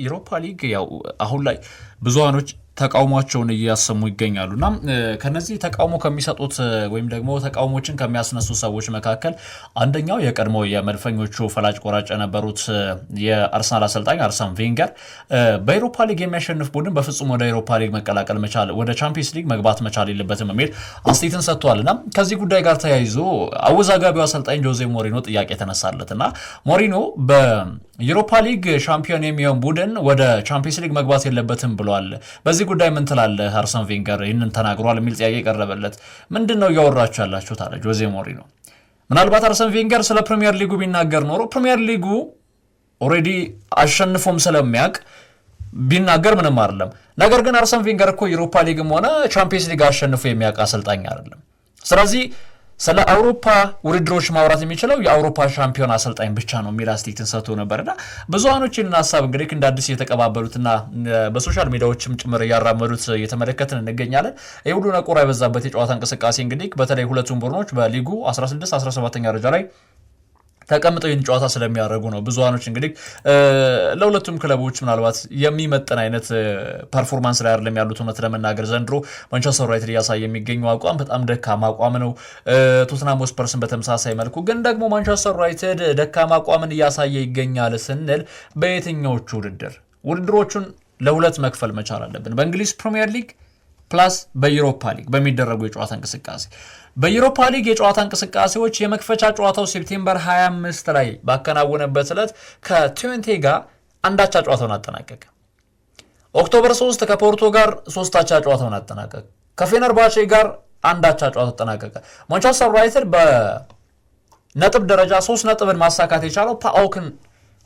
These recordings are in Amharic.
ዩሮፓ ሊግ ያው አሁን ላይ ብዙሃኖች ተቃውሟቸውን እያሰሙ ይገኛሉ እና ከነዚህ ተቃውሞ ከሚሰጡት ወይም ደግሞ ተቃውሞችን ከሚያስነሱ ሰዎች መካከል አንደኛው የቀድሞ የመድፈኞቹ ፈላጭ ቆራጭ የነበሩት የአርሰናል አሰልጣኝ አርሰን ቬንገር በዩሮፓ ሊግ የሚያሸንፍ ቡድን በፍጹም ወደ ዩሮፓ ሊግ መቀላቀል መቻል፣ ወደ ቻምፒየንስ ሊግ መግባት መቻል የለበትም የሚል አስተያየትን ሰጥተዋል። እና ከዚህ ጉዳይ ጋር ተያይዞ አወዛጋቢው አሰልጣኝ ጆዜ ሞሪኖ ጥያቄ ተነሳለት እና ሞሪኖ በዩሮፓ ሊግ ሻምፒዮን የሚሆን ቡድን ወደ ቻምፒየንስ ሊግ መግባት የለበትም ብሏል። በዚህ ጉዳይ ምን ትላለህ? አርሰን ቬንገር ይህንን ተናግሯል የሚል ጥያቄ ቀረበለት። ምንድን ነው እያወራችሁ ያላችሁት አለ ጆዜ ሞሪኖ። ምናልባት አርሰን ቬንገር ስለ ፕሪሚየር ሊጉ ቢናገር ኖሮ ፕሪሚየር ሊጉ already አሸንፎም ስለሚያውቅ ቢናገር ምንም አይደለም። ነገር ግን አርሰን ቬንገር እኮ ዩሮፓ ሊግም ሆነ ቻምፒየንስ ሊግ አሸንፎ የሚያውቅ አሰልጣኝ አይደለም። ስለዚህ ስለ አውሮፓ ውድድሮች ማውራት የሚችለው የአውሮፓ ሻምፒዮን አሰልጣኝ ብቻ ነው የሚል አስተያየትን ሰጥቶ ነበርና ብዙሃኖች ይህንን ሀሳብ እንግዲህ እንደ አዲስ እየተቀባበሉትና በ social ሚዲያዎችም ጭምር እያራመዱት እየተመለከትን እንገኛለን። ይህ ሁሉ ነቆራ የበዛበት የጨዋታ እንቅስቃሴ እንግዲህ በተለይ ሁለቱም ቡድኖች በሊጉ 16 17ኛ ደረጃ ላይ ተቀምጠው ይህን ጨዋታ ስለሚያደርጉ ነው። ብዙሃኖች እንግዲህ ለሁለቱም ክለቦች ምናልባት የሚመጥን አይነት performance ላይ አይደለም ያሉት። እውነት ለመናገር ዘንድሮ ማንቸስተር ዩናይትድ እያሳየ የሚገኘው አቋም በጣም ደካማ አቋም ነው። ቶትናም ስፐርስን በተመሳሳይ መልኩ። ግን ደግሞ ማንቸስተር ዩናይትድ ደካማ አቋምን እያሳየ ይገኛል ስንል በየትኛዎቹ ውድድር? ውድድሮቹን ለሁለት መክፈል መቻል አለብን። በእንግሊዝ ፕሪሚየር ሊግ plus በዩሮፓ ሊግ በሚደረጉ የጨዋታ እንቅስቃሴ። በዩሮፓ ሊግ የጨዋታ እንቅስቃሴዎች የመክፈቻ ጨዋታው September 25 ላይ ባከናወነበት ዕለት ከትዌንቴ ጋር 1 አቻ ጨዋታውን አጠናቀቀ። October 3 ከፖርቶ ጋር 3 አቻ ጨዋታውን አጠናቀቀ። ከፌነርባቼ ጋር 1 አቻ ጨዋታ አጠናቀቀ። ማንቸስተር ዩናይትድ በነጥብ ደረጃ 3 ነጥብን ማሳካት የቻለው ፓኦክን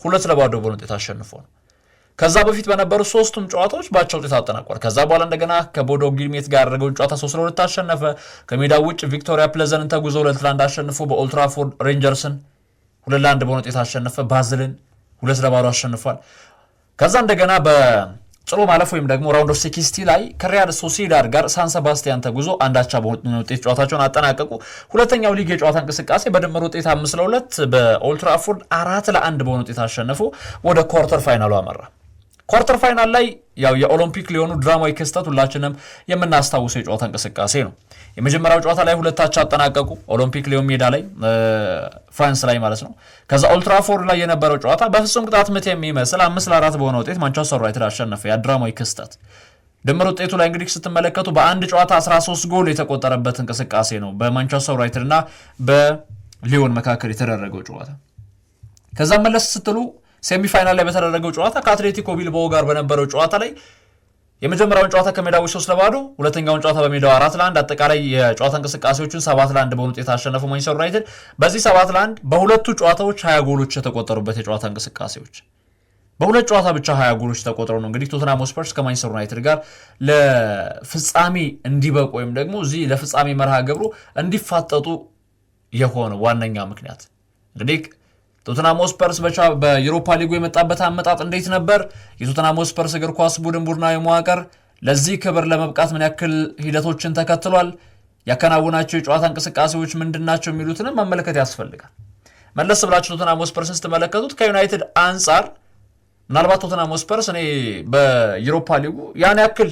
2-0 በሆነ ውጤት አሸንፎ ነው። ከዛ በፊት በነበሩ ሶስቱም ጨዋታዎች በአቻ ውጤት አጠናቋል። ከዛ በኋላ እንደገና ከቦዶ ግሊምት ጋር ያደረገውን ጨዋታ 3-2 አሸነፈ። ከሜዳ ውጭ ቪክቶሪያ ፕለዘንን ተጉዞ 2-1 አሸንፎ በኦልትራፎርድ ሬንጀርስን 2-1 በሆነ ውጤት አሸነፈ። ባዝልን 2-0 አሸንፏል። ከዛ እንደገና በጥሎ ማለፍ ወይም ደግሞ round of 16 ላይ ከሪያል ሶሲዳድ ጋር ሳን ሰባስቲያን ተጉዞ 1 አቻ በሆነ ውጤት ጨዋታቸውን አጠናቀቁ። ሁለተኛው ሊግ የጨዋታ እንቅስቃሴ በድምር ውጤት 5-2፣ በኦልትራፎርድ 4-1 በሆነ ውጤት አሸንፎ ወደ quarter final ኡ አመራ። Quarter final ላይ ያው የኦሎምፒክ ሊዮኑ ድራማዊ ክስተት ሁላችንም የምናስታውሰው የጨዋታ እንቅስቃሴ ነው። የመጀመሪያው ጨዋታ ላይ 2 አቻ አጠናቀቁ፣ ኦሎምፒክ ሊዮን ሜዳ ላይ፣ ፍራንስ ላይ ማለት ነው። ከዛ ኦልትራፎርድ ላይ የነበረው ጨዋታ በፍጹም ቅጣት ምት የሚመስል 5-4 በሆነ ውጤት ማንቸስተር ዩናይትድ አሸነፈ። ያ ድራማዊ ክስተት ድምር ውጤቱ ላይ እንግዲህ ስትመለከቱ በአንድ ጨዋታ 13 ጎል የተቆጠረበት እንቅስቃሴ ነው በማንቸስተር ዩናይትድ እና በሊዮን መካከል የተደረገው ጨዋታ። ከዛ መለስ ስትሉ semi final ላይ በተደረገው ጨዋታ ከአትሌቲኮ ቢልባኦ ጋር በነበረው ጨዋታ ላይ የመጀመሪያውን ጨዋታ ከሜዳው 3-0፣ ሁለተኛውን ጨዋታ በሜዳው 4-1፣ አጠቃላይ የጨዋታ እንቅስቃሴዎቹን 7-1 በሆነ ውጤት አሸነፉ ማንቸስተር ዩናይትድ። በዚህ 7-1 በሁለቱ ጨዋታዎች 20 ጎሎች የተቆጠሩበት የጨዋታ እንቅስቃሴዎች፣ በሁለት ጨዋታ ብቻ 20 ጎሎች ተቆጥረው ነው እንግዲህ ቶተንሃም ስፐርስ ከማንቸስተር ዩናይትድ ጋር ለፍጻሜ እንዲበቁ ወይም ደግሞ እዚህ ለፍጻሜ መርሃ ግብሩ እንዲፋጠጡ የሆነ ዋነኛ ምክንያት። እንግዲህ ቶተንሃም ስፐርስ በዩሮፓ ሊጉ የመጣበት አመጣጥ እንዴት ነበር? የቶተንሃም ስፐርስ እግር ኳስ ቡድን ቡድናዊ መዋቅር ለዚህ ክብር ለመብቃት ምን ያክል ሂደቶችን ተከትሏል? ያከናወናቸው የጨዋታ እንቅስቃሴዎች ምንድን ናቸው? የሚሉትንም መመልከት ያስፈልጋል። መለስ ብላችሁ ቶተንሃም ስፐርስን ስትመለከቱት ከዩናይትድ አንጻር ምናልባት ቶተንሃም ስፐርስ እኔ በዩሮፓ ሊጉ ያን ያክል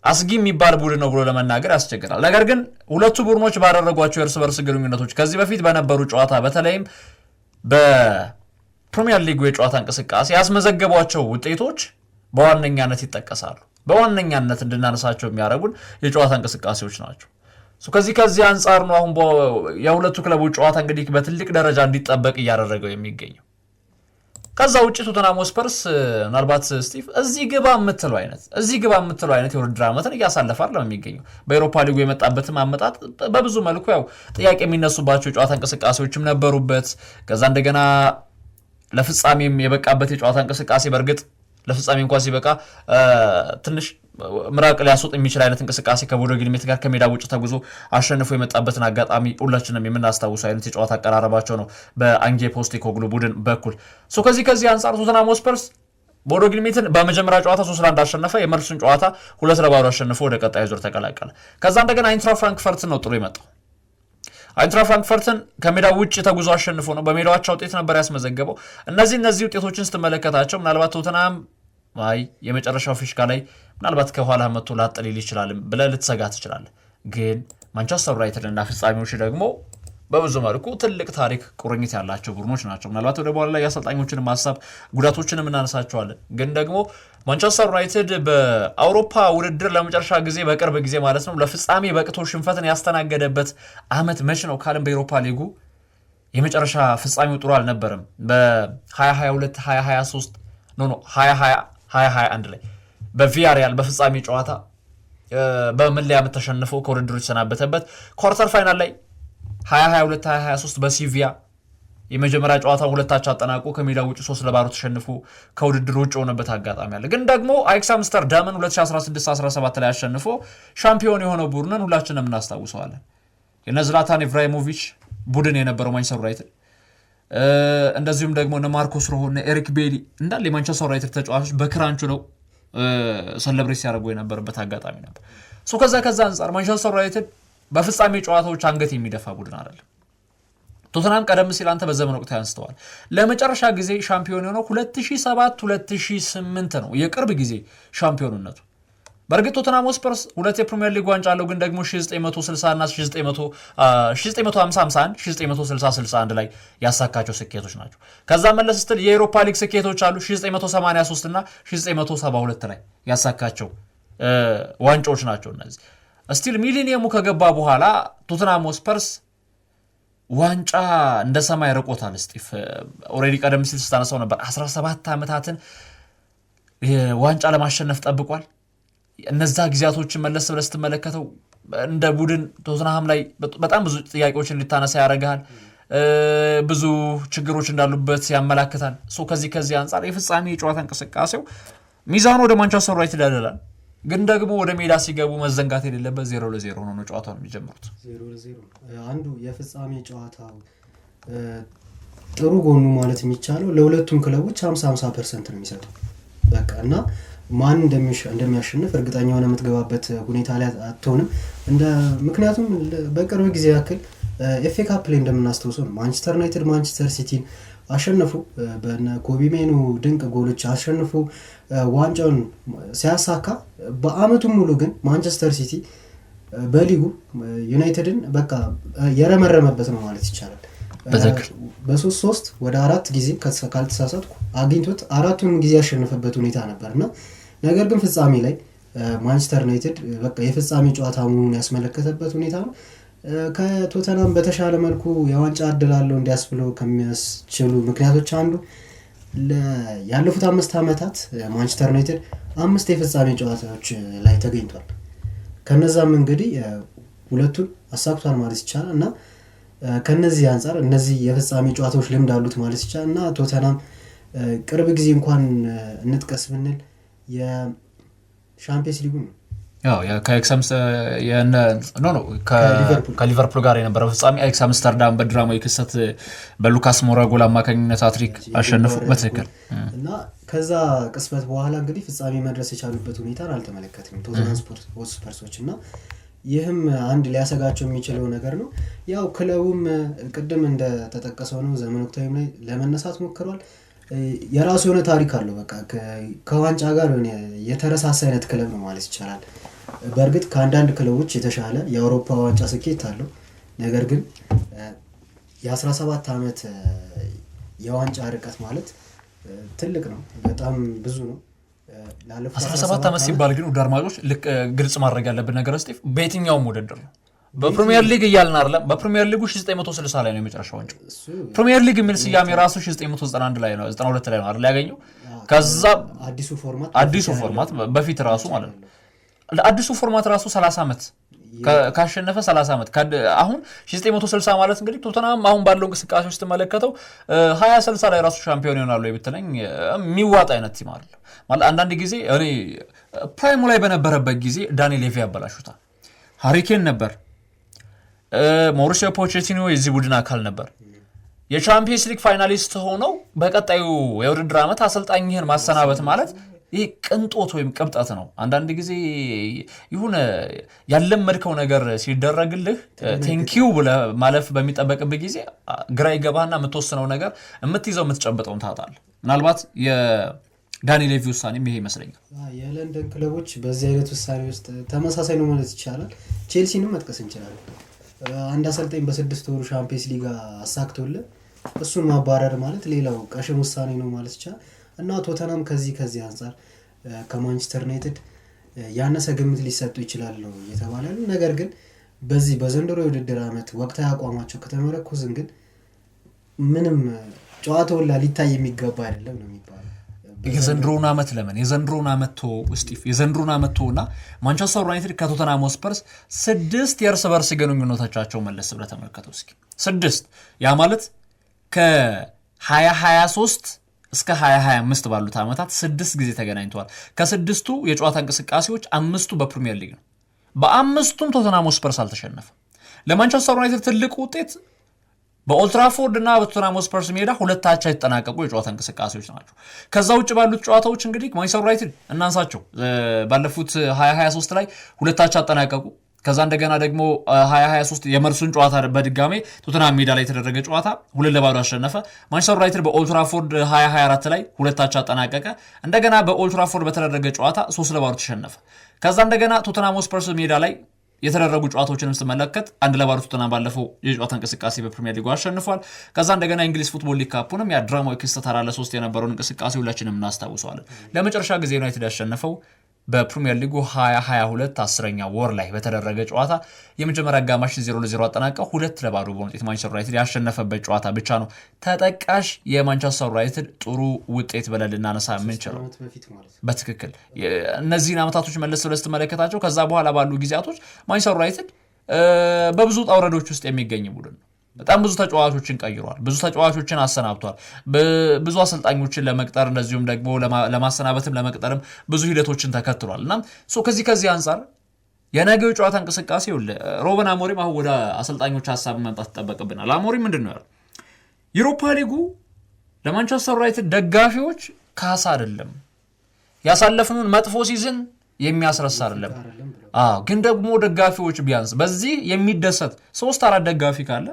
አስጊ የሚባል ቡድን ነው ብሎ ለመናገር ያስቸግራል። ነገር ግን ሁለቱ ቡድኖች ባደረጓቸው የእርስ በርስ ግንኙነቶች ከዚህ በፊት በነበሩ ጨዋታ፣ በተለይም በፕሪሚየር ሊጉ የጨዋታ እንቅስቃሴ ያስመዘገቧቸው ውጤቶች በዋነኛነት ይጠቀሳሉ። በዋነኛነት እንድናነሳቸው የሚያደርጉን የጨዋታ እንቅስቃሴዎች ናቸው። ከዚህ ከዚህ አንጻር ነው አሁን የሁለቱ ክለቦች ጨዋታ እንግዲህ በትልቅ ደረጃ እንዲጠበቅ እያደረገው የሚገኘው። ከዛ ውጭ ቶተንሃም ስፐርስ ምናልባት ስቲቭ እዚህ ግባ የምትለው አይነት የውድድር ዓመትን እያሳለፈ አይደለም የሚገኘው። በኤሮፓ ሊጉ የመጣበትም አመጣጥ በብዙ መልኩ ያው ጥያቄ የሚነሱባቸው የጨዋታ እንቅስቃሴዎችም ነበሩበት። ከዛ እንደገና ለፍጻሜም የበቃበት የጨዋታ እንቅስቃሴ፣ በእርግጥ ለፍጻሜ እንኳን ሲበቃ ትንሽ ምራቅ ሊያስወጥ የሚችል አይነት እንቅስቃሴ ከቦዶ ግሊምት ጋር ከሜዳ ውጭ ተጉዞ አሸንፎ የመጣበትን አጋጣሚ ሁላችንም የምናስታውሰው አይነት የጨዋታ አቀራረባቸው ነው በአንጌ ፖስቴኮግሉ ቡድን በኩል። ከዚህ ከዚህ አንጻር ቶተንሃም ስፐርስ ቦዶ ግሊምትን በመጀመሪያ ጨዋታ 3-1 አሸነፈ። የመልሱን ጨዋታ 2-0 አሸንፎ ወደ ቀጣዩ ዙር ተቀላቀለ። ከዛ እንደገና አይንትራ ፍራንክፈርት ነው ጥሎ የመጣው። አይንትራ ፍራንክፈርትን ከሜዳ ውጭ ተጉዞ አሸንፎ ነው። በሜዳው አቻ ውጤት ነበር ያስመዘገበው። እነዚህ ውጤቶችን ስትመለከታቸው ምናልባት ቶተንሃም አይ የመጨረሻው ፊሽካ ላይ ምናልባት ከኋላ መጥቶ ላጥ ሊል ይችላል ብለህ ልትሰጋ ትችላለህ። ግን ማንቸስተር ዩናይትድ እና ፍጻሜዎች ደግሞ በብዙ መልኩ ትልቅ ታሪክ ቁርኝት ያላቸው ቡድኖች ናቸው። ምናልባት ወደ በኋላ ላይ የአሰልጣኞችንም ሀሳብ ጉዳቶችንም እናነሳቸዋለን። ግን ደግሞ ማንቸስተር ዩናይትድ በአውሮፓ ውድድር ለመጨረሻ ጊዜ በቅርብ ጊዜ ማለት ነው ለፍጻሜ በቅቶ ሽንፈትን ያስተናገደበት አመት መች ነው ካለም በኤሮፓ ሊጉ የመጨረሻ ፍጻሜው ጥሩ አልነበረም። በ2022 2023 no no 2021 ላይ በቪያሪያል በፍጻሜ ጨዋታ በመለያ ምት ተሸንፎ ከውድድሩ የተሰናበተበት፣ quarter final ላይ 2022 2023 በሲቪያ የመጀመሪያ ጨዋታ 2 አቻ አጠናቆ ከሜዳ ውጭ 3-0 ተሸንፎ ከውድድር ውጭ የሆነበት አጋጣሚ አለ። ግን ደግሞ አያክስ አምስተርዳምን 2016-17 ላይ አሸንፎ ሻምፒዮን የሆነው ቡድንን ሁላችንም እናስታውሰዋለን። የነ ዝላታን ኢብራሂሞቪች ቡድን የነበረው ማንቸስተር ዩናይትድ፣ እንደዚሁም ደግሞ እነ ማርኮስ ሮሆ፣ እነ ኤሪክ ቤሊ እንዳለ የማንቸስተር ዩናይትድ ተጫዋቾች በክራንቹ ነው celebrate ሲያደርጉ የነበረበት አጋጣሚ ነበር። ከዛ አንጻር ማንቸስተር ዩናይትድ በፍጻሜ ጨዋታዎች አንገት የሚደፋ ቡድን አይደለም። ቶተንሃም ቀደም ሲል አንተ በዘመን ወቅት አንስተዋል። ለመጨረሻ ጊዜ ሻምፒዮን የሆነው 2007 2008 ነው፣ የቅርብ ጊዜ ሻምፒዮንነቱ። በእርግጥ ቶተንሃም ሆትስፐርስ ሁለት የፕሪሚየር ሊግ ዋንጫ አለው። ግን ደግሞ 1960 እና 1951 1960 ላይ ያሳካቸው ስኬቶች ናቸው። ከዛ መለስ ስትል የኤሮፓ ሊግ ስኬቶች አሉ። 1983 እና 1972 ላይ ያሳካቸው ዋንጫዎች ናቸው እነዚህ። Still ሚሊኒየሙ ከገባ በኋላ ቶተንሃም ሆትስፐርስ ዋንጫ እንደ ሰማይ ርቆታል። ስጢፍ፣ already ቀደም ሲል ስታነሳው ነበር፣ 17 ዓመታትን ዋንጫ ለማሸነፍ ጠብቋል። እነዛ ጊዜያቶችን መለስ ብለህ ስትመለከተው እንደ ቡድን ቶተንሃም ላይ በጣም ብዙ ጥያቄዎችን እንድታነሳ ያደርግሃል። ብዙ ችግሮች እንዳሉበት ያመላክታል። ከዚህ አንጻር የፍጻሜ የጨዋታ እንቅስቃሴው ሚዛኑ ወደ ማንቸስተር ዩናይትድ ያደላል። ግን ደግሞ ወደ ሜዳ ሲገቡ መዘንጋት የሌለበት 0-0 ሆኖ ነው ጨዋታውን የሚጀምሩት። 0-0 አንዱ የፍጻሜ ጨዋታው ጥሩ ጎኑ ማለት የሚቻለው ለሁለቱም ክለቦች 50-50% ነው የሚሰጠው። በቃ እና ማን እንደሚያሸንፍ እርግጠኛ ሆነ የምትገባበት ሁኔታ ላይ አትሆንም። እንደ ምክንያቱም በቅርብ ጊዜ ያክል ኤፍ ኤ ካፕ ላይ እንደምናስታውሰው ነው ማንቸስተር ዩናይትድ ማንቸስተር ሲቲን አሸነፉ። በነ ኮቢ ሜኑ ድንቅ ጎሎች አሸንፎ ዋንጫውን ሲያሳካ በአመቱ ሙሉ ግን ማንቸስተር ሲቲ በሊጉ ዩናይትድን በቃ የረመረመበት ነው ማለት ይቻላል። በ3-3 ወደ አራት ጊዜ ካልተሳሳትኩ አግኝቶት አራቱንም ጊዜ ያሸነፈበት ሁኔታ ነበር። እና ነገር ግን ፍጻሜ ላይ ማንቸስተር ዩናይትድ በቃ የፍጻሜ ጨዋታ መሆኑን ያስመለከተበት ሁኔታ ነው። ከቶተናም በተሻለ መልኩ የዋንጫ እድል አለው እንዲያስብለው ከሚያስችሉ ምክንያቶች አንዱ ያለፉት 5 ዓመታት ማንቸስተር ዩናይትድ አምስት የፍጻሜ ጨዋታዎች ላይ ተገኝቷል። ከነዛም እንግዲህ ሁለቱን አሳክቷል ማለት ይቻላል። እና ከነዚህ አንጻር እነዚህ የፍጻሜ ጨዋታዎች ልምድ አሉት ማለት ይቻላል። እና ቶተናም ቅርብ ጊዜ እንኳን እንጥቀስ ብንል የሻምፒየንስ ሊጉ ነው። No፣ ከሊቨርፑል ጋር የነበረው ፍጻሜ አያክስ አምስተርዳም በድራማዊ ክስተት በሉካስ ሞራ ጎል አማካኝነት ሃትሪክ አሸንፎ በትክክል። እና ከዛ ቅጽበት በኋላ እንግዲህ ፍጻሜ መድረስ የቻሉበት ሁኔታን አልተመለከትንም ቶተንሃም ሆትስፐርሶች። እና ይህም አንድ ሊያሰጋቸው የሚችለው ነገር ነው። ያው ክለቡም ቅድም እንደተጠቀሰው ነው፣ ዘመን ወቅታዊም ላይ ለመነሳት ሞክሯል። የራሱ የሆነ ታሪክ አለው። በቃ ከዋንጫ ጋር የሆነ የተረሳሳ አይነት ክለብ ነው ማለት ይቻላል። በእርግጥ ከአንዳንድ ክለቦች የተሻለ የአውሮፓ ዋንጫ ስኬት አለው። ነገር ግን የ17 ዓመት የዋንጫ ርቀት ማለት ትልቅ ነው፣ በጣም ብዙ ነው። 17 ዓመት ሲባል ግን ውድ አድማጮች ግልጽ ማድረግ ያለብን ነገር ስጢፍ በየትኛውም ውድድር ነው። በፕሪሚየር ሊግ እያልን አይደለም። በፕሪሚየር ሊጉ 1960 ላይ ነው የመጨረሻ ዋንጫው። ፕሪሚየር ሊግ የሚል ስያሜ ራሱ 1991 ላይ ነው፣ 92 ላይ ነው አይደል ያገኘው። ከዛ አዲሱ format በፊት ራሱ ማለት ነው። አዲሱ format ራሱ 30 ዓመት ካሸነፈ 30 ዓመት፣ አሁን 1960 ማለት እንግዲህ ቶተንሃም አሁን ባለው እንቅስቃሴ ውስጥ ስትመለከተው 2060 ላይ ራሱ ሻምፒዮን ይሆናሉ ብትለኝ የሚዋጥ አይነት team አለ ማለት። አንዳንድ ጊዜ እኔ prime ኡ ላይ በነበረበት ጊዜ ዳኒ ሌቪ ያበላሹታል። ሃሪ ኬን ነበር፣ ሞሪሲዮ ፖቼቲኖ የዚህ ቡድን አካል ነበር። የቻምፒየንስ ሊግ finalist ሆነው በቀጣዩ የውድድር ዓመት አሰልጣኝህን ማሰናበት ማለት ይህ ቅንጦት ወይም ቅብጠት ነው። አንዳንድ ጊዜ የሆነ ያለመድከው ነገር ሲደረግልህ thank you ብለህ ማለፍ በሚጠበቅብህ ጊዜ ግራ ይገባህና የምትወስነው ነገር የምትይዘው የምትጨብጠውን ታጣለህ። ምናልባት የዳኒ ሌቪ ውሳኔም ይሄ ይመስለኛል። የለንደን ክለቦች በዚህ አይነት ውሳኔ ውስጥ ተመሳሳይ ነው ማለት ይቻላል። ቼልሲንም መጥቀስ እንችላለን። አንድ አሰልጣኝ በ6 ወሩ ሻምፒየንስ ሊግ አሳክቶልህ እሱን ማባረር ማለት ሌላው ቀሽም ውሳኔ ነው ማለት ይቻላል። እና ቶተናም ከዚህ አንጻር ከማንቸስተር ዩናይትድ ያነሰ ግምት ሊሰጡ ይችላል ነው እየተባለ ያለው። ነገር ግን በዚህ በዘንድሮ የውድድር ዓመት ወቅታዊ አቋማቸው ከተመረኮዝን ግን ምንም ጨዋታው ላይ ሊታይ የሚገባ አይደለም ነው የሚባለው። የዘንድሮውን ዓመት ለምን የዘንድሮውን ዓመት ስቲፍ የዘንድሮውን ዓመት ተወውና ማንቸስተር ዩናይትድ ከቶተንሃም ስፐርስ 6 የእርስ በርስ ግንኙነቶቻቸው መለስ ብለህ ተመልከተው እስኪ። 6 ያ ማለት ከ2023 እስከ 2025 ባሉት ዓመታት 6 ጊዜ ተገናኝተዋል። ከስድስቱ የጨዋታ እንቅስቃሴዎች 5ቱ በፕሪሚየር ሊግ ነው። በአምስቱም ቶተንሃም ስፐርስ አልተሸነፈም። ለማንቸስተር ዩናይትድ ትልቁ ውጤት በኦልትራፎርድ እና በቶተንሃም ስፐርስ ሜዳ 2 አቻ የተጠናቀቁ የጨዋታ እንቅስቃሴዎች ናቸው። ከዛ ውጭ ባሉት ጨዋታዎች እንግዲህ ማንቸስተር ዩናይትድ እናንሳቸው፣ ባለፉት 2023 ላይ 2 አቻ አጠናቀቁ። ከዛ እንደገና ደግሞ 2023 የመልሱን ጨዋታ በድጋሜ ቶተንሃም ሜዳ ላይ የተደረገ ጨዋታ 2-0 አሸነፈ። ማንቸስተር ዩናይትድ በኦልትራፎርድ 2024 ላይ 2 አቻ አጠናቀቀ። እንደገና በኦልትራፎርድ በተደረገ ጨዋታ 3-0 ተሸነፈ። ከዛ እንደገና ቶተንሃም ስፐርስ ሜዳ ላይ የተደረጉ ጨዋታዎችንም ስመለከት 1-0 ቶተንሃም ባለፈው የጨዋታ እንቅስቃሴ በፕሪሚየር ሊጉ አሸንፏል። ከዛ እንደገና የእንግሊዝ ፉትቦል ሊግ ካፑንም ያ ድራማዊ ክስተት 4-3 የነበረውን እንቅስቃሴ ሁላችንም እናስታውሰዋለን። ለመጨረሻ ጊዜ ዩናይትድ ያሸነፈው በፕሪሚየር ሊጉ 2022 10ኛ ወር ላይ በተደረገ ጨዋታ የመጀመሪያ አጋማሽ 0-0 አጠናቀው 2-0 በሆነ ውጤት ማንቸስተር ዩናይትድ ያሸነፈበት ጨዋታ ብቻ ነው ተጠቃሽ የማንቸስተር ዩናይትድ ጥሩ ውጤት ብለን ልናነሳ የምንችለው። በትክክል እነዚህን ዓመታቶች መለስ ብለህ ስትመለከታቸው ከዛ በኋላ ባሉ ጊዜያቶች ማንቸስተር ዩናይትድ በብዙ ውጣ ውረዶች ውስጥ የሚገኝ ቡድን ነው። በጣም ብዙ ተጫዋቾችን ቀይሯል። ብዙ ተጫዋቾችን አሰናብቷል። ብዙ አሰልጣኞችን ለመቅጠር እንደዚሁም ደግሞ ለማሰናበትም ለመቅጠርም ብዙ ሂደቶችን ተከትሏል። እና ከዚህ አንጻር የነገው ጨዋታ እንቅስቃሴ ሮበን አሞሪም አሁን ወደ አሰልጣኞች ሀሳብ መምጣት ይጠበቅብናል። አሞሪም ምንድን ነው ያለው? ዩሮፓ ሊጉ ለማንቸስተር ዩናይትድ ደጋፊዎች ካሳ አይደለም፣ ያሳለፍነውን መጥፎ season የሚያስረሳ አይደለም። አዎ፣ ግን ደግሞ ደጋፊዎች ቢያንስ በዚህ የሚደሰት 3-4 ደጋፊ ካለ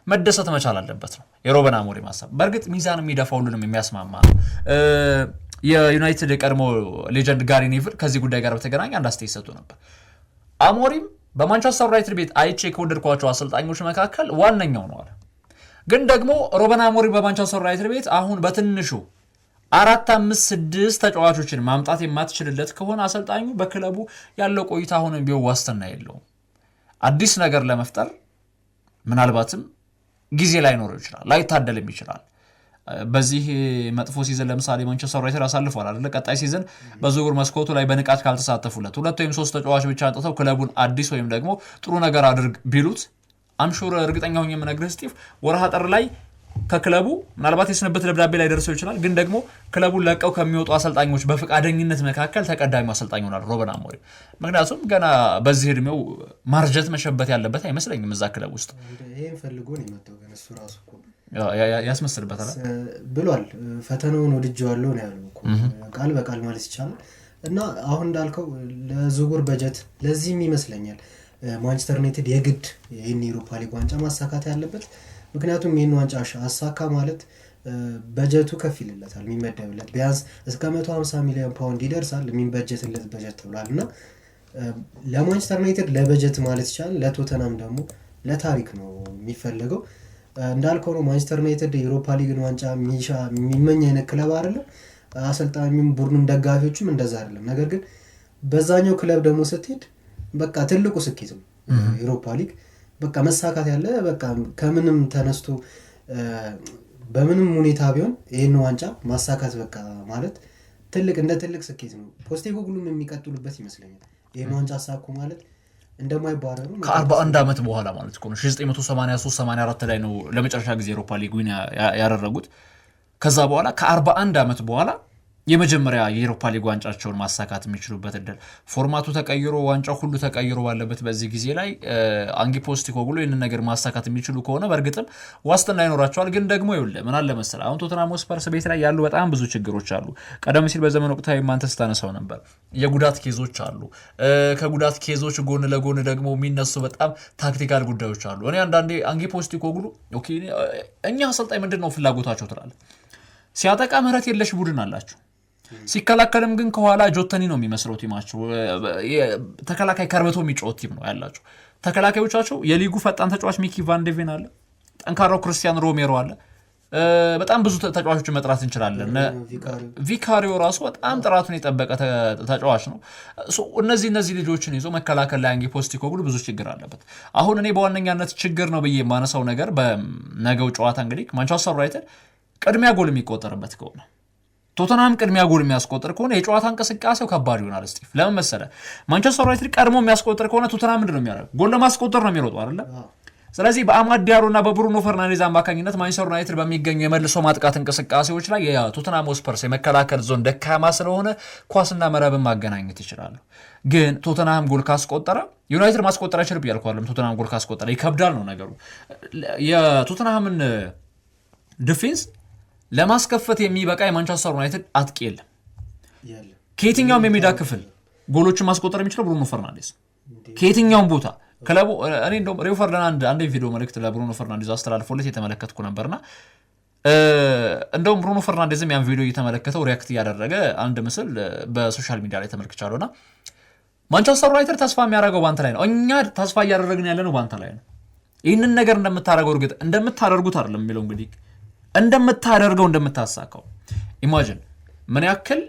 መደሰት መቻል አለበት ነው የሮበን አሞሪም ሀሳብ። በእርግጥ ሚዛን የሚደፋ ሁሉንም የሚያስማማ ነው። የዩናይትድ የቀድሞ legend ጋሪ ኔቭል ከዚህ ጉዳይ ጋር በተገናኘ አንድ አስተያየት ሰጥቶ ነበር። አሞሪም በማንቸስተር ዩናይትድ ቤት አይቼ ከወደድኳቸው አሰልጣኞች መካከል ዋነኛው ነው አለ። ግን ደግሞ ሮበን አሞሪም በማንቸስተር ዩናይትድ ቤት አሁን በትንሹ 4፣ 5፣ 6 ተጫዋቾችን ማምጣት የማትችልለት ከሆነ አሰልጣኙ በክለቡ ያለው ቆይታ አሁንም ቢሆን ዋስትና የለውም። አዲስ ነገር ለመፍጠር ምናልባትም ጊዜ ላይኖረው ይችላል፣ ላይታደልም ይችላል። በዚህ መጥፎ season ለምሳሌ ማንቸስተር ዩናይትድ አሳልፏል አይደለ? ቀጣይ season በዝውውር መስኮቱ ላይ በንቃት ካልተሳተፉለት 2 ወይም 3 ተጫዋች ብቻ አንጥተው ክለቡን አዲስ ወይም ደግሞ ጥሩ ነገር አድርግ ቢሉት I'm sure እርግጠኛ ሆኜ የምነግርህ ስቲቭ ወርሃ ጥር ላይ ከክለቡ ምናልባት የስንብት ደብዳቤ ላይ ደርሰው ይችላል፣ ግን ደግሞ ክለቡን ለቀው ከሚወጡ አሰልጣኞች በፈቃደኝነት መካከል ተቀዳሚው አሰልጣኝ ይሆናል ሮበን አሞሪም። ምክንያቱም ገና በዚህ እድሜው ማርጀት መሸበት ያለበት አይመስለኝም። እዛ ክለብ ውስጥ ይሄን ፈልጎ ነው የመጣው። ግን እሱ ራሱ እኮ ያስመስልበታል ብሏል። ፈተናውን ወድጄዋለሁ ነው ያለው እኮ ቃል በቃል ማለት ይቻላል። እና አሁን እንዳልከው ለዝውውር በጀት ለዚህም ይመስለኛል ማንቸስተር ዩናይትድ የግድ ይሄን የዩሮፓ ሊግ ዋንጫ ማሳካት ያለበት። ምክንያቱም ይሄን ዋንጫ አሳካ ማለት በጀቱ ከፍ ይልለታል፣ የሚመደብለት ቢያንስ እስከ 150 ሚሊዮን ፓውንድ ይደርሳል የሚበጀትለት በጀት ተብሏል። እና ለማንቸስተር ዩናይትድ ለበጀት ማለት ይቻላል፣ ለቶተናም ደግሞ ለታሪክ ነው የሚፈለገው። እንዳልከው ነው ማንቸስተር ዩናይትድ የዩሮፓ ሊግን ዋንጫ የሚመኝ አይነት ክለብ አይደለም። አሰልጣኙም ቡድኑም ደጋፊዎቹም እንደዛ አይደለም። ነገር ግን በዛኛው ክለብ ደግሞ ስትሄድ በቃ ትልቁ ስኬት ነው ዩሮፓ ሊግ። በቃ መሳካት ያለ በቃ ከምንም ተነስቶ በምንም ሁኔታ ቢሆን ይሄን ዋንጫ ማሳካት በቃ ማለት ትልቅ እንደ ትልቅ ስኬት ነው። ፖስቴኮግሉም የሚቀጥሉበት ይመስለኛል። ይሄን ዋንጫ አሳኩ ማለት እንደማይባረሩ ከ41 ዓመት በኋላ ማለት ነው። 1983-84 ላይ ነው ለመጨረሻ ጊዜ ዩሮፓ ሊግ win ያደረጉት። ከዛ በኋላ ከ41 ዓመት በኋላ የመጀመሪያ የኤሮፓ ሊግ ዋንጫቸውን ማሳካት የሚችሉበት እድል፣ format ኡ ተቀይሮ ዋንጫው ሁሉ ተቀይሮ ባለበት በዚህ ጊዜ ላይ አንጊ ፖስቴኮግሉ ይህንን ነገር ማሳካት የሚችሉ ከሆነ በእርግጥም ዋስትና ይኖራቸዋል። ግን ደግሞ ይኸውልህ ምን አለ መሰለህ፣ አሁን ቶተንሃም ስፐርስ ቤት ላይ ያሉ በጣም ብዙ ችግሮች አሉ። ቀደም ሲል በዘመን ወቅታዊ አንተ ስታነሳው ነበር። የጉዳት case ኦች አሉ። ከጉዳት case ኦች ጎን ለጎን ደግሞ የሚነሱ በጣም tactical ጉዳዮች አሉ። እኔ አንዳንዴ አንጊ ፖስቴኮግሉ okay እኛ አሰልጣኝ ምንድን ነው ፍላጎታቸው ትላለህ። ሲያጠቃ ምህረት የለሽ ቡድን አላቸው። ሲከላከልም ግን ከኋላ ጆተኒ ነው የሚመስለው team ኣቸው። ተከላካይ ከርበቶ የሚጫወት team ነው ያላቸው። ተከላካዮቻቸው የሊጉ ፈጣን ተጫዋች ሚኪ ቫንዴቬን አለ፣ ጠንካራው ክርስቲያን ሮሜሮ አለ። በጣም ብዙ ተጫዋቾችን መጥራት እንችላለን። ቪካሪዮ ራሱ በጣም ጥራቱን የጠበቀ ተጫዋች ነው። እነዚህ ልጆችን ይዞ መከላከል ላይ አንጌ ፖስቴኮግሉ ብዙ ችግር አለበት። አሁን እኔ በዋነኛነት ችግር ነው ብዬ የማነሳው ነገር በነገው ጨዋታ እንግዲህ ማንቸስተር ዩናይትድ ቅድሚያ ጎል የሚቆጠርበት ከሆነ፣ ቶተንሃም ቅድሚያ ጎል የሚያስቆጥር ከሆነ የጨዋታ እንቅስቃሴው ከባድ ይሆናል። ስቲፍ፣ ለምን መሰለህ? ማንቸስተር ዩናይትድ ቀድሞ የሚያስቆጥር ከሆነ ቶተንሃም ምንድን ነው የሚያደርገው? ጎል ለማስቆጠር ነው የሚሮጡ አይደለ? ስለዚህ በአማድ ዲያሎ እና በብሩኖ ፈርናንዴዝ አማካኝነት ማንቸስተር ዩናይትድ በሚገኙ የመልሶ ማጥቃት እንቅስቃሴዎች ላይ የቶተንሃም ስፐርስ የመከላከል ዞን ደካማ ስለሆነ ኳስና መረብን ማገናኘት ይችላሉ። ግን ቶተንሃም ጎል ካስቆጠረ ዩናይትድ ማስቆጠር አይችልም እያልኩ አይደለም። ቶተንሃም ጎል ካስቆጠረ ይከብዳል ነው ነገሩ። የቶተንሃምን defense ለማስከፈት የሚበቃ የማንቸስተር ዩናይትድ አጥቂ የለም። ከየትኛውም የሜዳ ክፍል ጎሎችን ማስቆጠር የሚችለው ብሩኖ ፈርናንዴዝ ከየትኛውም ቦታ ክለቡ። እኔ እንደውም ሪዮ ፈርዲናንድ አንድ ቪዲዮ መልእክት ለብሩኖ ፈርናንዴዝ አስተላልፎለት የተመለከትኩ ነበርና እንደውም ብሩኖ ፈርናንዴዝም ያን ቪዲዮ እየተመለከተው react እያደረገ አንድ ምስል በ social media ላይ ተመልክቻለሁና ማንቸስተር ዩናይትድ ተስፋ የሚያደርገው ባንተ ላይ ነው። እኛ ተስፋ እያደረግን ያለነው ባንተ ላይ ነው። ይህንን ነገር እንደምታደርገው እርግጥ እንደምታደርጉት አይደለም የሚለው፣ እንግዲህ እንደምታደርገው እንደምታሳካው። Imagine ምን ያክል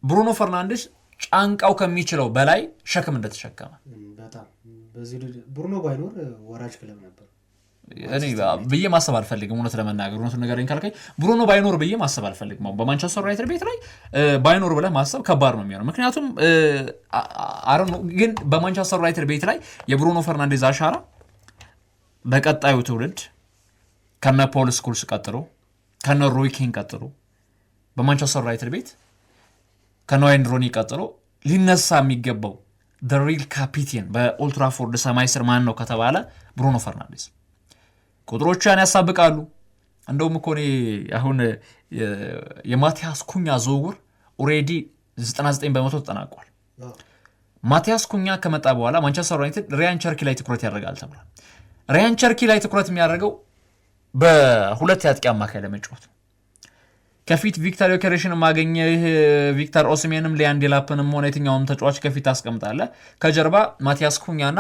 ብሩኖ ፈርናንዴስ ጫንቃው ከሚችለው በላይ ሸክም እንደተሸከመ። በጣም። በዚህ ብሩኖ ባይኖር ወራጅ ክለብ ነበር። እኔ ብዬ ማሰብ አልፈልግም። እውነት ለመናገር እውነቱን ንገረኝ ካልከኝ ብሩኖ ባይኖር ብዬ ማሰብ አልፈልግም። በማንቸስተር ዩናይትድ ቤት ላይ ባይኖር ብለህ ማሰብ ከባድ ነው የሚሆነው። ምክንያቱም ግን በማንቸስተር ዩናይትድ ቤት ላይ የብሩኖ ፈርናንዴዝ አሻራ በቀጣዩ ትውልድ ከነ ፖል ስኩልስ ቀጥሎ፣ ከነ ሮይ ኪን ቀጥሎ፣ በማንቸስተር ዩናይትድ ቤት ከነ ዋይን ሮኒ ቀጥሎ ሊነሳ የሚገባው real captain በኦልትራፎርድ ሰማይ ስር ማን ነው ከተባለ ብሩኖ ፈርናንዴዝ። ቁጥሮቹ ያን ያሳብቃሉ። እንደውም እኮ እኔ አሁን የማቲያስ ኩኛ ዝውውር already 99% ተጠናቋል። ማቲያስ ኩኛ ከመጣ በኋላ ማንቸስተር ዩናይትድ ሪያን ቸርኪ ላይ ትኩረት ያደርጋል ተብሏል። ሪያን ቸርኪ ላይ ትኩረት የሚያደርገው በሁለት የአጥቂ አማካይ ለመጫወት ነው። ከፊት ቪክተር ዮኬሬሽን ማገኘህ፣ ቪክተር ኦስሜንም ሊያም ዴላፕንም ሆነ የትኛውም ተጫዋች ከፊት ታስቀምጣለህ። ከጀርባ ማቲያስ ኩኛና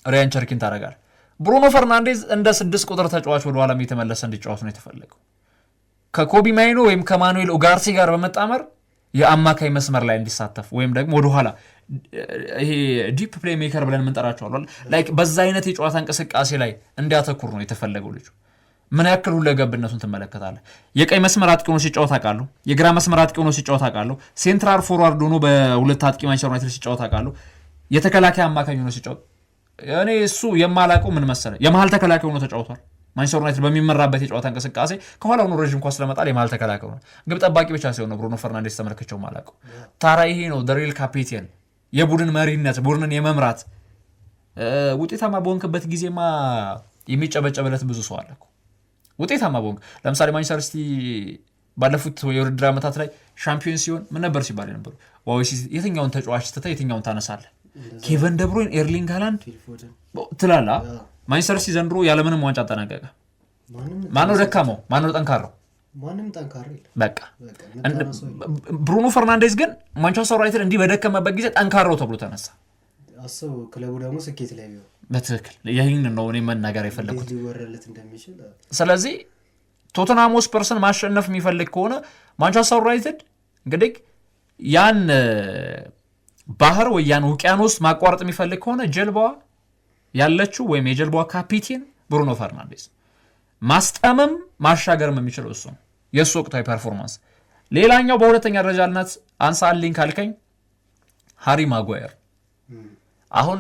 ሪያን ቸርኪን ታደርጋለህ። ብሩኖ ፈርናንዴዝ እንደ 6 ቁጥር ተጫዋች ወደኋላ የተመለሰ እንዲጫወት ነው የተፈለገው። ከኮቢ ማይኖ ወይም ከማኑኤል ኡጋርቴ ጋር በመጣመር የአማካይ መስመር ላይ እንዲሳተፍ ወይም ደግሞ ወደኋላ ይሄ deep play maker ብለን የምንጠራቸው አሉ፣ like በዛ አይነት የጨዋታ እንቅስቃሴ ላይ እንዲያተኩር ነው የተፈለገው። ልጁ ምን ያክል ሁለገብነቱን ትመለከታለህ። የቀኝ መስመር አጥቂ ሆኖ ሲጫወት አውቃለሁ። የግራ መስመር አጥቂ ሆኖ ሲጫወት አውቃለሁ። Central forward ሆኖ በሁለት አጥቂ ማንቸስተር ዩናይትድ ሲጫወት አውቃለሁ። የተከላካይ አማካኝ ሆኖ ሲጫወት፣ እኔ እሱ የማላውቀው ምን መሰለህ፣ የመሀል ተከላካይ ሆኖ ተጫውቷል። ማንቸስተር ዩናይትድ በሚመራበት የጨዋታ እንቅስቃሴ ከኋላ ሆኖ ረዥም ኳስ ለመጣል የመሀል ተከላካይ ሆኗል። ግብ ጠባቂ ብቻ ሲሆን ነው ብሩኖ ፈርናንዴስ ተመልክቼው የማላውቀው። ታዲያ ይሄ ነው real captain፣ የቡድን መሪነት፣ ቡድንን የመምራት። ውጤታማ በሆንክበት ጊዜማ የሚጨበጨብለት ብዙ ሰው አለ እኮ። ውጤታማ በሆንክ፣ ለምሳሌ ማንቸስተር ሲቲ ባለፉት የውድድር ዓመታት ላይ ሻምፒዮን ሲሆን ምን ነበር ሲባል የነበሩ? Wow፣ የትኛውን ተጫዋች ትተህ የትኛውን ታነሳለህ? ኬቨን ደብሮይን፣ ኤርሊንግ ሃላንድ ትላለህ። ማንቸስተር ሲቲ ዘንድሮ ያለምንም ዋንጫ አጠናቀቀ። ማነው ደካማው? ማነው ጠንካራው? ማንም ጠንካራ የለም። በቃ ብሩኖ ፈርናንዴዝ ግን ማንቸስተር ዩናይትድ እንዲህ በደከመበት ጊዜ ጠንካራው ተብሎ ተነሳ። አስበው ክለቡ ደግሞ ስኬት ላይ ቢሆን። በትክክል፣ ይህን ነው እኔ መናገር የፈለግኩት። ሊወረለት እንደሚችል። ስለዚህ ቶተንሃም ስፐርስን ማሸነፍ የሚፈልግ ከሆነ ማንቸስተር ዩናይትድ እንግዲህ ያን ባህር ወይ ያን ውቅያኖስ ማቋረጥ የሚፈልግ ከሆነ ጀልባዋ ያለችው ወይም የጀልባዋ ካፒቴን ብሩኖ ፈርናንዴዝ፣ ማስጠምም ማሻገርም የሚችለው እሱ ነው። የእሱ ወቅታዊ performance። ሌላኛው በሁለተኛ ደረጃነት አንሳልኝ ካልከኝ ሃሪ ማጓየር። አሁን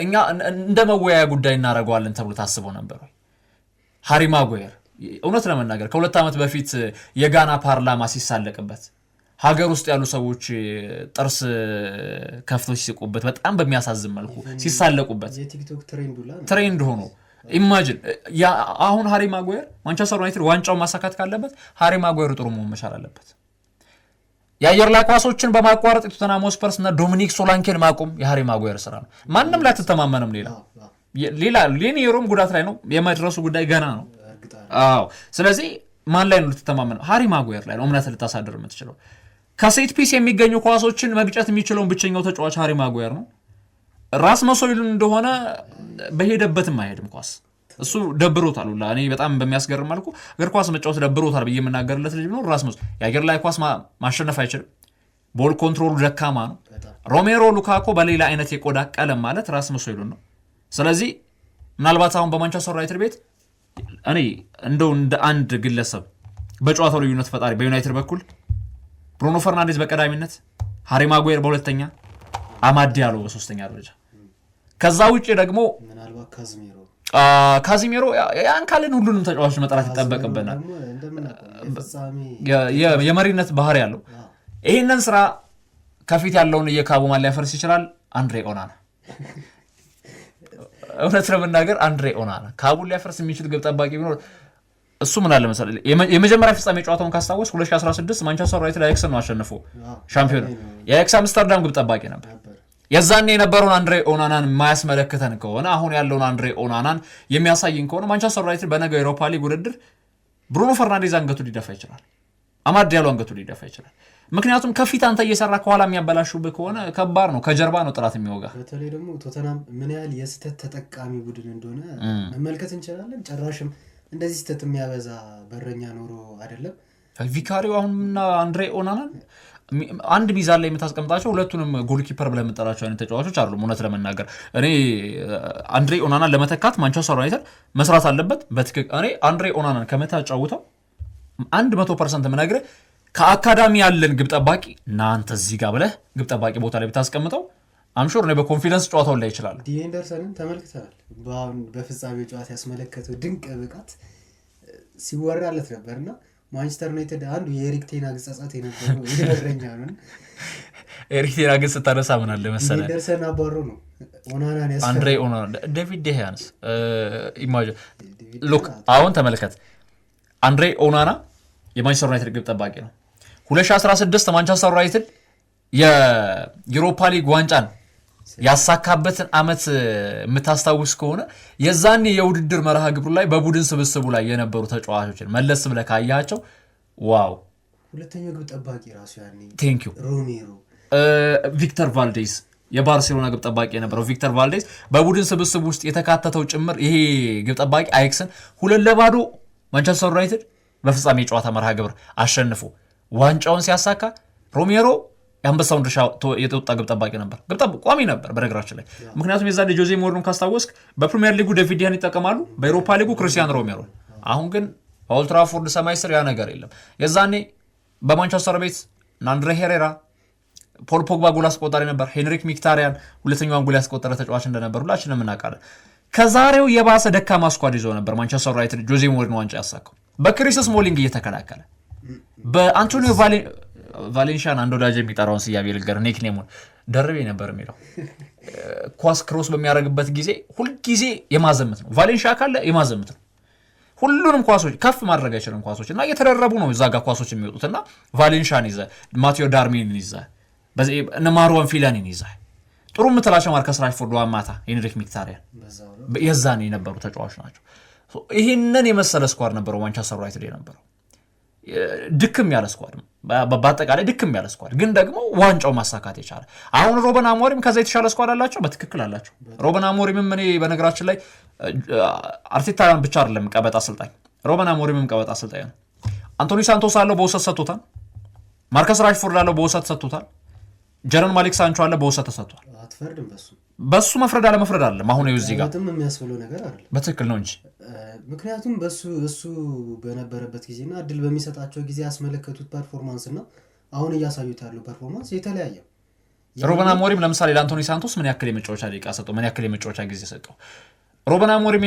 እኛ እንደ መወያያ ጉዳይ እናደርገዋለን ተብሎ ታስቦ ነበር ወይ? ሃሪ ማጓየር እውነት ለመናገር ከ2 ዓመት በፊት የጋና ፓርላማ ሲሳለቅበት ሀገር ውስጥ ያሉ ሰዎች ጥርስ ከፍተው ሲስቁበት፣ በጣም በሚያሳዝን መልኩ ሲሳለቁበት፣ የቲክቶክ trend ሁላ ነው። Trend ሆኖ imagine። አሁን ሃሪ ማጓየር፣ ማንቸስተር ዩናይትድ ዋንጫውን ማሳካት ካለበት ሃሪ ማጓየር ጥሩ መሆን መቻል አለበት። የአየር ላይ ኳሶችን በማቋረጥ የቶተንሃም ስፐርስ እና ዶሚኒክ ሶላንኬን ማቆም የሃሪ ማጓየር ስራ ነው። ማንም ላይ አትተማመንም። ሌላ ሌላ ሌኒ ዮሮም ጉዳት ላይ ነው፣ የመድረሱ ጉዳይ ገና ነው። አዎ፣ ስለዚህ ማን ላይ ነው ልትተማመነው? ሃሪ ማጓየር ላይ ነው እምነት ልታሳድር የምትችለው። ከ set piece የሚገኙ ኳሶችን መግጨት የሚችለውን ብቸኛው ተጫዋች ሃሪ ማጓየር ነው። ራስመስ ሆይሉንድ እንደሆነ በሄደበትም አይሄድም ኳስ፣ እሱ ደብሮታል ሁላ። እኔ በጣም በሚያስገርም መልኩ እግር ኳስ መጫወት ደብሮታል ብዬ የምናገርለት ልጅ ቢኖር ራስመስ፣ የአየር ላይ ኳስ ማሸነፍ አይችልም። Ball control ኡ ደካማ ነው። ሮሜሮ ሉካኮ በሌላ አይነት የቆዳ ቀለም ማለት ራስመስ ሆይሉንድ ነው። ስለዚህ ምናልባት አሁን በማንቸስተር ዩናይትድ ቤት እኔ እንደው እንደ አንድ ግለሰብ በጨዋታው ልዩነት ፈጣሪ በዩናይትድ በኩል ብሩኖ ፈርናንዴዝ በቀዳሚነት፣ ሃሪ ማጓየር በሁለተኛ፣ አማድ ዲያሎ በሶስተኛ ደረጃ። ከዛ ውጭ ደግሞ ምናልባት ካዝሜሮ። ካዚሜሮ ያን ካልን ሁሉንም ተጫዋቾች መጥራት ይጠበቅብናል። ደግሞ እንደምናውቀው የፍጻሜ የመሪነት ባህሪ ያለው፣ ይህንን ስራ ከፊት ያለውን እየካቡ ማን ሊያፈርስ ይችላል? አንድሬ ኦናና። እውነት ለመናገር አንድሬ ኦናና ካቡን ሊያፈርስ የሚችል ግብ ጠባቂ ቢኖር እሱ። ምን አለ መሰለህ፣ የመጀመሪያ ፍጻሜ ጨዋታውን ካስታወስ 2016 ማንቸስተር ዩናይትድ አያክስን ነው አሸንፎ ሻምፒዮን። የአያክስ አምስተርዳም ግብ ጠባቂ ነበር። የዛኔ የነበረውን አንድሬ ኦናናን የማያስመለክተን ከሆነ፣ አሁን ያለውን አንድሬ ኦናናን የሚያሳይን ከሆነ፣ ማንቸስተር ዩናይትድ በነገው የአውሮፓ ሊግ ውድድር ብሩኖ ፈርናንዴዝ አንገቱ ሊደፋ ይችላል። አማድ ዲያሎ አንገቱ ሊደፋ ይችላል። ምክንያቱም ከፊት አንተ እየሰራ ከኋላ የሚያበላሹብህ ከሆነ ከባድ ነው። ከጀርባ ነው ጥራት የሚወጋ። በተለይ ደግሞ ቶተናም ምን ያህል የስህተት ተጠቃሚ ቡድን እንደሆነ መመልከት እንችላለን። ጭራሽም እንደዚህ ስህተት የሚያበዛ በረኛ ኖሮ አይደለም። ቪካሪዮ አሁንና አንድሬ ኦናናን አንድ ሚዛን ላይ የምታስቀምጣቸው፣ ሁለቱንም goalkeeper ብለህ የምጠራቸው አይነት ተጫዋቾች አይደሉም። እውነት ለመናገር እኔ አንድሬ ኦናናን ለመተካት ማንቸስተር ዩናይትድ መስራት አለበት። በትክክል እኔ አንድሬ ኦናናን ከምታጫውተው 100% የምነግርህ ከአካዳሚ ያለን ግብ ጠባቂ እናንተ እዚህ ጋር ብለህ ግብ ጠባቂ ቦታ ላይ ብታስቀምጠው I'm sure እኔ በ confidence ጨዋታውን ላይ ይችላሉ። ዲን ሄንደርሰንን ተመልክተናል። በአሁን በፍጻሜው ጨዋታ ያስመለከተው ድንቅ ብቃት ሲወራለት ነበር እና ማንቸስተር ዩናይትድ አንዱ የኤሪክ ቴን ሃግ ጸጸት የነበረው ይህ በረኛ ነው። ኤሪክ ቴን ሃግን ስታነሳ ምን አለ መሰለህ፣ ሄንደርሰን አባሮ ነው ኦናናን ያስፈ አንድሬ ኦናና፣ ዴቪድ ዴሂያንስ imagine፣ look፣ አሁን ተመልከት። አንድሬ ኦናና የማንቸስተር ዩናይትድ ግብ ጠባቂ ነው። 2016 ማንቸስተር ዩናይትድ የዩሮፓ ሊግ ዋንጫን ያሳካበትን አመት የምታስታውስ ከሆነ የዛኔ የውድድር መርሃ ግብሩ ላይ በቡድን ስብስቡ ላይ የነበሩ ተጫዋቾችን መለስ ብለህ ካያቸው wow። ሁለተኛው ግብ ጠባቂ ራሱ ያኔ Thank you። ሮሜሮ። ቪክተር ቫልዴዝ፣ የባርሴሎና ግብ ጠባቂ የነበረው ቪክተር ቫልዴዝ በቡድን ስብስብ ውስጥ የተካተተው ጭምር። ይሄ ግብ ጠባቂ አያክስን 2-0 ማንቸስተር ዩናይትድ በፍጻሜ የጨዋታ መርሃ ግብር አሸንፎ ዋንጫውን ሲያሳካ ሮሜሮ የአንበሳውን ድርሻ የተወጣ ግብ ጠባቂ ነበር። ግብ ቋሚ ነበር በነገራችን ላይ። ምክንያቱም የዛኔ ጆዜ ሞሪኖን ካስታወስክ በፕሪሚየር ሊጉ ዴቪድ ዲያን ይጠቀማሉ፣ በኤሮፓ ሊጉ ክርስቲያን ሮሜሮ። አሁን ግን በኦልትራፎርድ ሰማይ ስር ያ ነገር የለም። የዛኔ በማንቸስተር ቤት አንድሬ ሄሬራ፣ ፖል ፖግባ ጎል አስቆጣሪ ነበር። ሄንሪክ ሚክታሪያን ሁለተኛዋን ጎል ያስቆጠረ ተጫዋች እንደነበር ሁላችንም እናውቃለን። ከዛሬው የባሰ ደካማ squad ይዞ ነበር ማንቸስተር ዩናይትድ ጆዜ ሞሪኖ ዋንጫ ያሳካው፣ በክሪስ ስሞሊንግ እየተከላከለ፣ በአንቶኒዮ ቫሌንሺያን። አንድ ወዳጅ የሚጠራውን ስያሜ ልንገርህ፣ nickname ኡን ደርቤ ነበር የሚለው። ኳስ cross በሚያደርግበት ጊዜ ሁልጊዜ የማዘመት ነው። ቫሌንሺያ ካለ የማዘመት ነው። ሁሉንም ኳሶች ከፍ ማድረግ አይችልም። ኳሶች እና እየተደረቡ ነው እዛ ጋር ኳሶች የሚወጡት። እና ቫሌንሺያን ይዘህ፣ ማቴዎ ዳርሜንን ይዘህ፣ እነ ማርዋን ፊላኒን ይዘህ፣ ጥሩ የምትላቸው ማርከስ ራሽፎርድ፣ ሁዋን ማታ፣ ሄንሪክ ሚክታሪያን የዛን የነበሩ ተጫዋቾች ናቸው። ይህንን የመሰለ squad ነበረው ማንቸስተር ዩናይትድ የነበረው፣ ድክም ያለ squad፣ በአጠቃላይ ድክም ያለ squad ግን ደግሞ ዋንጫው ማሳካት የቻለ። አሁን ሮበን አሞሪም ከዛ የተሻለ squad አላቸው፣ በትክክል አላቸው። ሮበን አሞሪምም፣ እኔ በነገራችን ላይ አርቴታ ብቻ አይደለም ቀበጥ አሰልጣኝ፣ ሮበን አሞሪምም ቀበጥ አሰልጣኝ ነው። አንቶኒ ሳንቶስ አለው፣ በውሰት ሰጥቶታል። ማርከስ ራሽፎርድ አለው፣ በውሰት ሰጥቶታል። ጀረን ማሊክ ሳንቾ አለ፣ በውሰት ተሰጥቷል። አትፈርድም በሱ። በሱ መፍረድ አለመፍረድ አይደለም። አሁን እዚህ ጋር በጣም የሚያስብለው ነገር አይደለም። በትክክል ነው እንጂ። ምክንያቱም በሱ እሱ በነበረበት ጊዜና እድል በሚሰጣቸው ጊዜ ያስመለከቱት performance እና አሁን እያሳዩት ያለው performance የተለያየ ነው። ሮበን አሞሪም ለምሳሌ ለአንቶኒ ሳንቶስ ምን ያክል የመጫወቻ ደቂቃ ሰጠው? ምን ያክል የመጫወቻ ጊዜ ሰጠው? ሮበን አሞሪም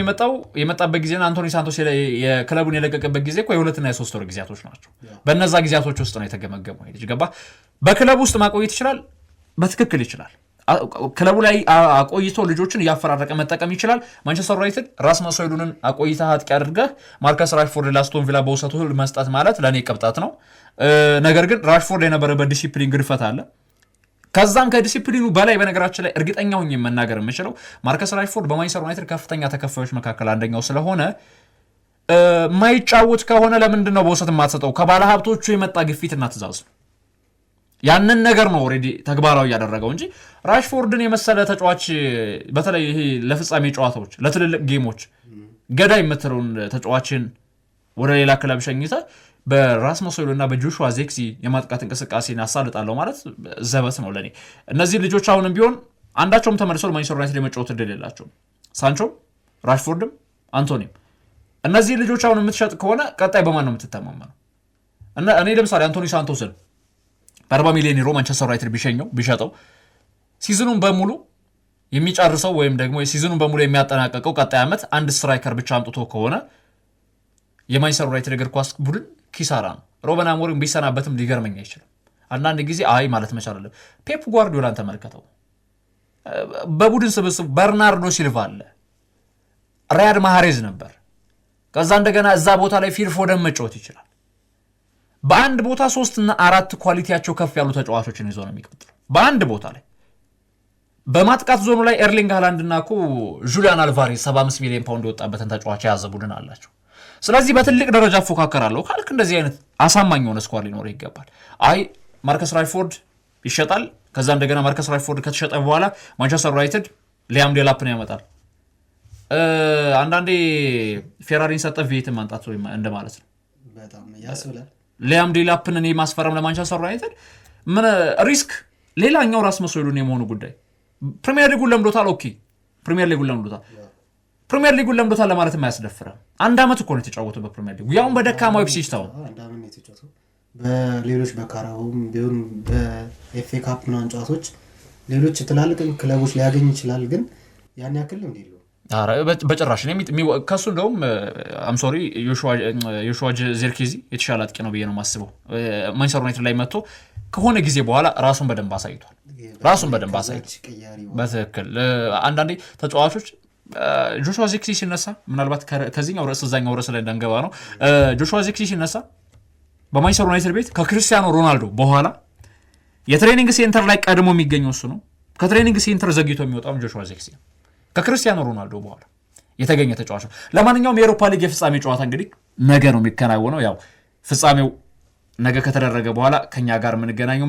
የመጣበት ጊዜና አንቶኒ ሳንቶስ የክለቡን የለቀቀበት ጊዜ እኮ የ2ና የ3 ወር ጊዜያቶች ናቸው። በእነዛ ጊዜያቶች ውስጥ ነው የተገመገመው። ልጅ ገባ በክለቡ ውስጥ ማቆየት ይችላል፣ በትክክል ይችላል። ክለቡ ላይ አቆይቶ ልጆችን እያፈራረቀ መጠቀም ይችላል። ማንቸስተር ዩናይትድ ራስመስ ሆይሉንን አቆይተህ አጥቂ አድርገህ ማርከስ ራሽፎርድ ለአስቶን ቪላ በውሰቱ መስጠት ማለት ለእኔ ቅብጠት ነው። ነገር ግን ራሽፎርድ የነበረበት ዲሲፕሊን ግድፈት አለ። ከዛም ከዲሲፕሊኑ በላይ በነገራችን ላይ እርግጠኛ ሆኜ መናገር የምችለው ማርከስ ራሽፎርድ በማንቸስተር ዩናይትድ ከፍተኛ ተከፋዮች መካከል አንደኛው ስለሆነ የማይጫወት ከሆነ ለምንድን ነው በውሰት የማትሰጠው? ከባለ ሀብቶቹ የመጣ ግፊትና ትእዛዝ ነው። ያንን ነገር ነው already ተግባራዊ ያደረገው እንጂ ራሽፎርድን የመሰለ ተጫዋች በተለይ ይሄ ለፍጻሜ ጨዋታዎች ለትልልቅ game ኦች ገዳይ የምትለውን ተጫዋችን ወደ ሌላ ክለብ ሸኝተህ በራስመስ ሆይሉንድ እና በጆሹዋ ዚርክዚ የማጥቃት እንቅስቃሴን አሳልጣለሁ ማለት ዘበት ነው ለእኔ። እነዚህ ልጆች አሁንም ቢሆን አንዳቸውም ተመልሰው ለማንቸስተር ዩናይትድ የመጫወት እድል የላቸውም። ሳንቾም፣ ራሽፎርድም፣ አንቶኒም። እነዚህ ልጆች አሁን የምትሸጥ ከሆነ ቀጣይ በማን ነው የምትተማመነው? እኔ ለምሳሌ አንቶኒ ሳንቶስን በ40 ሚሊዮን ዩሮ ማንቸስተር ዩናይትድ ቢሸኘው ቢሸጠው season ኑን በሙሉ የሚጨርሰው ወይም ደግሞ season ኑን በሙሉ የሚያጠናቀቀው ቀጣይ ዓመት አንድ striker ብቻ አምጥቶ ከሆነ የማንቸስተር ዩናይትድ እግር ኳስ ቡድን ኪሳራ ነው። ሮበን አሞሪም ቢሰናበትም ሊገርመኝ አይችልም። አንዳንድ ጊዜ አይ ማለት መቻል አለ። ፔፕ ጓርዲዮላን ተመልከተው። በቡድን ስብስብ በርናርዶ ሲልቫ አለ፣ ሪያድ ማህሬዝ ነበር። ከዛ እንደገና እዛ ቦታ ላይ ፊል ፎደን መጫወት ይችላል። በአንድ ቦታ ሶስት እና አራት quality ያቸው ከፍ ያሉ ተጫዋቾችን ይዞ ነው የሚቀጥለው። በአንድ ቦታ ላይ በማጥቃት ዞኑ ላይ ኤርሊንግ ሃላንድ እና እኮ ጁሊያን አልቫሬዝ 75 ሚሊዮን ፓውንድ የወጣበትን ተጫዋች የያዘ ቡድን አላቸው። ስለዚህ በትልቅ ደረጃ እፎካከራለሁ ካልክ እንደዚህ አይነት አሳማኝ የሆነ squad ሊኖር ይገባል። አይ ማርከስ ራሽፎርድ ይሸጣል። ከዛ እንደገና ማርከስ ራሽፎርድ ከተሸጠ በኋላ ማንቸስተር ዩናይትድ ሊያም ዴላፕን ያመጣል። አንዳንዴ ፌራሪን ሰጠ V8 ን ማምጣት እንደማለት ነው። በጣም ያስብላል። ሊያም ዴላፕን እኔ ማስፈረም ለማንቸስተር ዩናይትድ ምን risk። ሌላኛው ራስመስ ሆይሉንድ የመሆኑ ጉዳይ ፕሪሚየር ሊጉን ለምዶታል። Okay፣ ፕሪሚየር ሊጉን ለምዶታል። ፕሪሚየር ሊጉን ለምዶታል ለማለት አያስደፍርም። አንድ ዓመት እኮ ነው የተጫወተው በፕሪሚየር ሊጉ ያውም በደካማው ኢፕስዊች ታውን። አንድ ዓመት ነው የተጫወተው። በሌሎች በካራባኦም ቢሆን በኤፍኤ ካፕ ምናምን ጨዋታዎች ሌሎች ትላልቅ ክለቦች ሊያገኝ ይችላል፣ ግን ያን ያክል ልምድ የለውም። ኧረ በጭራሽ። እኔ ከሱ እንደውም I'm sorry፣ ዮሹዋ ዚርክዚ የተሻለ አጥቂ ነው ብዬ ነው የማስበው። ማንቸስተር ዩናይትድ ላይ መጥቶ ከሆነ ጊዜ በኋላ ራሱን በደንብ አሳይቷል። ራሱን በደንብ አሳይቷል። ቅያሪ በትክክል። አንዳንዴ ተጫዋቾች ጆሹዋ ዚርክዚ ሲነሳ፣ ምናልባት ከዚህኛው ርዕስ እዛኛው ርዕስ ላይ እንዳንገባ ነው። ጆሹዋ ዚርክዚ ሲነሳ በማንቸስተር ዩናይትድ ቤት ከክርስቲያኖ ሮናልዶ በኋላ የ training center ላይ ቀድሞ የሚገኘው እሱ ነው። ከ training center ዘግይቶ የሚወጣውም ጆሹዋ ዚርክዚ ነው። ከክርስቲያኖ ሮናልዶ በኋላ የተገኘ ተጫዋች ነው። ለማንኛውም የኤሮፓ ሊግ የፍጻሜ ጨዋታ እንግዲህ ነገ ነው የሚከናወነው። ያው ፍጻሜው ነገ ከተደረገ በኋላ ከኛ ጋር የምንገናኘው